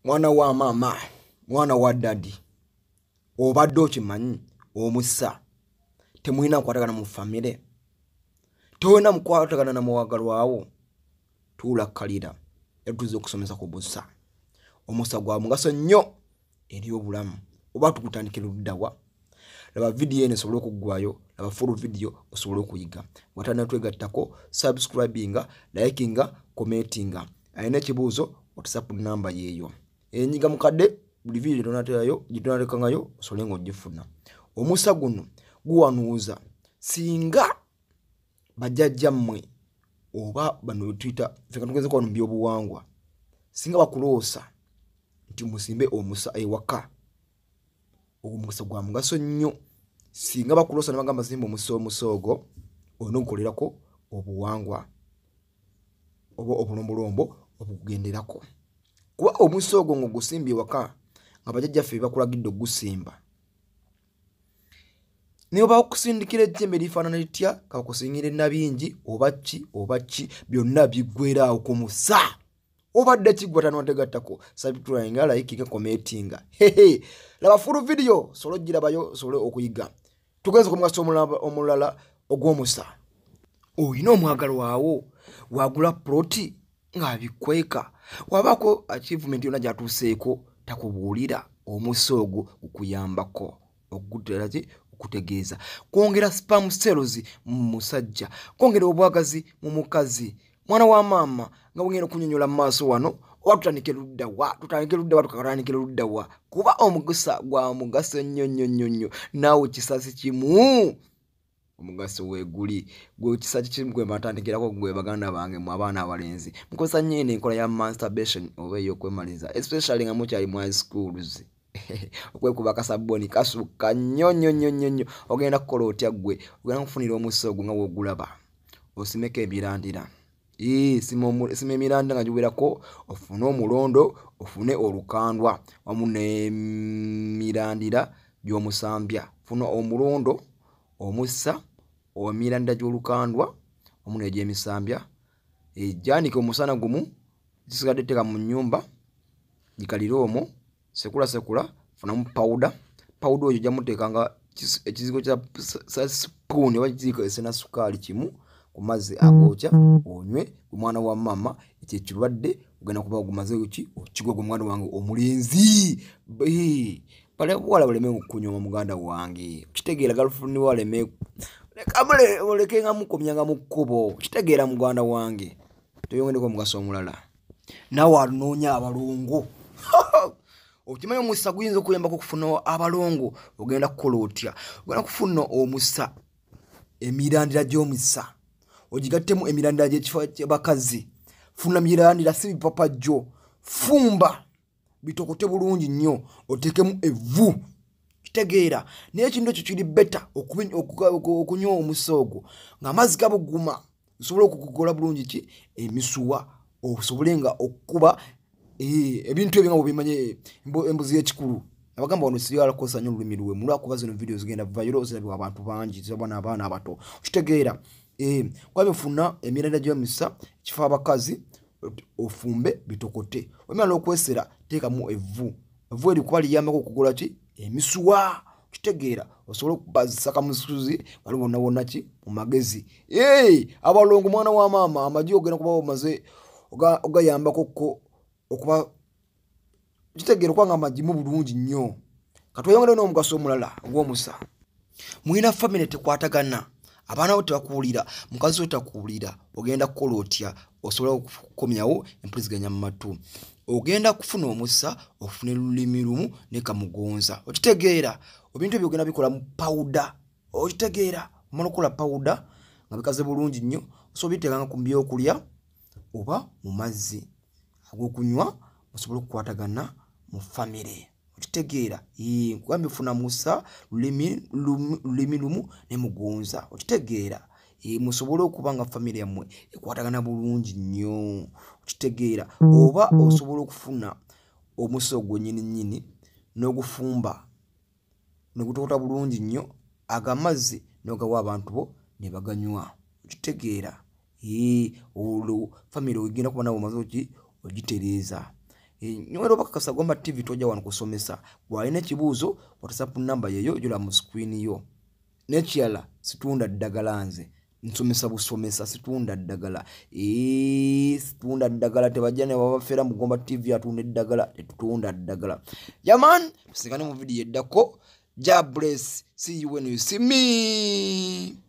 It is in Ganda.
Mwana wa maama, mwana wa daddy, obadde okimanyi omusa temulina nkwatagana mu famire, tolina mukwatagana na muwagalwawo. Tuula kkalira era tuzze okusomesa ku busa. Omusa gwa mugaso nnyo eri obulamu. Oba tukutandikira ludda wa? Laba vidiyo eno esobole okuggwayo, laba full video osobole okuyiga. Watandika twegattako, subscribinga, likinga, commentinga. Alina ekibuuzo, WhatsApp namba yeeyo. Enyiga mukadde buli vidiyo gyetunateerayo gyetunateekangayo osobole ng'ogifuna. Omusa guno guwanuuza singa bajjajjammwe oba bano tuyita ffe tugezeko wano mu byobuwangwa, singa bakuloosa nti musimbe omusa ewaka, ogwo omukisa gwa mugaso nnyo. Singa bakuloosa ne bagamba simba omusa, omusa ogwo olina ogukolerako obuwangwa oba obulombolombo obukugenderako, kuba omusa ogwo ng'ogusimbye ewaka nga bajjajjaffe bakulagidde ogusimba, naye oba okusindikira ejjembe lifaanana litya, kakusingira ennabingi oba ki oba ki, byonna biggweeraawo ku musa. Obadde kiggwa tanotegattako, subscribinga, likinga, commentinga. Hehe, laba full video osobole ogirabayo osobole okuyiga. Tugenze ku mugaso omulala ogw'omusa. Olina omwagalwawo wagula ploti ng'abikweka, wabaako achievement yonna gy'atuuseeko takubuulira, omusa ogwo gukuyambako okugutera ki okutegeeza kwongera sperm cells mu musajja, kwongera obwagazi mu mukazi. Mwana wa maama, nga bwengenda okunyonyola mu maaso wano, oba tutandike ludda wa? Tutandike ludda wa? Tukatandike ludda wa? Kuba omugaso gwa mugaso nnyo nnyo nnyo nnyo. Naawe kisasi kimu omugaso weeguli gwe kisasi kimu gwe batandikirako. Gwe baganda bange mu abaana abalenzi mukozesa nnyo eno enkola ya masturbation oba ey'okwemaliza, especially nga mukyali mu high schools, okwekuba akasabbuuni kasukka nnyo nnyo nnyo nnyo nnyo. Ogenda kukola otya? Ggwe ogenda kufunira omusa ogwo nga bw'ogulaba, osimeko emirandira. Sima emirandira nga giwerako, ofune omulondo, ofune olukandwa wamu n'emirandira gy'omusambya. Funa omulondo, omusa, emirandira gy'olukandwa wamu n'egyemisambya, gyanike omusana gumu, gisigadde teeka mu nnyumba gikalire omwo. Sekula sekula, funamu pawuda. Pawuda oyo ojja muteekanga ekizigo kya sipuuni oba ekizigo esena sukaali kimu ku mazzi agookya, onywe. Omwana wa maama, ekyo ekirwadde ogenda kuba ogumaze ki okigwa. Gwe mwana wange omulenzi, bawala baleme okunyoma. Muganda wange, kitegeera girlfriend wo aleme oleke nga mukomyanga mu kkubo. Kitegeera muganda wange, toyongereko omugaso omulala. Naawe anoonya abalongo, okimanyi omusa guyinza okuyambako okufuna abalongo. Ogenda kukola otya? Ogenda kufuna omusa, emirandira gy'omusa ogigattemu emirandira gy'ekifo ky'abakazi. Funa mirandira, si bipapajjo. Fumba bitokote bulungi nnyo, oteekemu evvu. Kitegeera? Naye ekintu ekyo kiri better okunywa omusa ogwo ng'amazzi gabuguma, osobole okugola bulungi ki emisuwa, osobole nga okukuba ebintu ebyo nga bwebimanye embuzi y'ekikulu. Abagamba wano siyala kukozesa nnyo olulimi lwe lwakuba zino vidiyo zigenda viral, zirabibwa abantu bangi, zirabwa n'abaana abato. Kitegeera? Kuba bifuna emirandira gy'omisa, kifo abakazi, ofumbe bitokote. Omala okwesera, teekamu evvu. Evvu eryo kuba liyambako okugola ki emisuwa. Kitegeera? Osobole okubazisa kamusuzi bali bonna bonna ki mu magezi. Abalongo, mwana wa maama, amagi ogenda kuba omaze ogayambako ko okuba kitegeera okuba nga amagimu bulungi nnyo. Katweyongere n'omugaso omulala ogw'omusa. Mulina famire tekwatagana, abaana bo tebakuwulira, mukazi wo takuwulira, ogenda kukola otya osobola okukomyawo empuliziganya mu matu? Ogenda kufuna omusa, ofune lulimi lumu ne kamugonza. Okitegeera? Ebintu ebyo ogenda bikola mu pawuda. Okitegeera? Omala okukola pawuda nga bikaze bulungi nnyo, osobola biteekanga ku byokulya oba mu mazzi ag'okunywa, osobole okukwatagana mu famire. Okitegeera? Nkugambye funa musa, lulimi lumu ne mugonza. Okitegeera? Musobole okuba nga famire yammwe ekwatagana bulungi nnyo. Okitegeera? Oba osobola okufuna omusa ogwo nnyini nnyini n'ogufumba ne gutokota bulungi nnyo, ago amazzi n'ogawa abantu bo ne baganywa. Okitegeera? Olwo famire ogenda kuba nawe omaze oki ogitereeza. Nywera obakakasa Gomba TV tojja wano kusomesa. Bw'alina ekibuuzo WhatsApp namba yeyo gyola mu screen yo. N'ekirala situunda ddagala, nze nsomesa busomesa, situunda ddagala. Situunda ddagala, tebajja ne babafera mu Gomba TV atunda eddagala, tetutunda ddagala. Yaman, tusinkane mu vidiyo eddako. Jah bless. See you when you see me.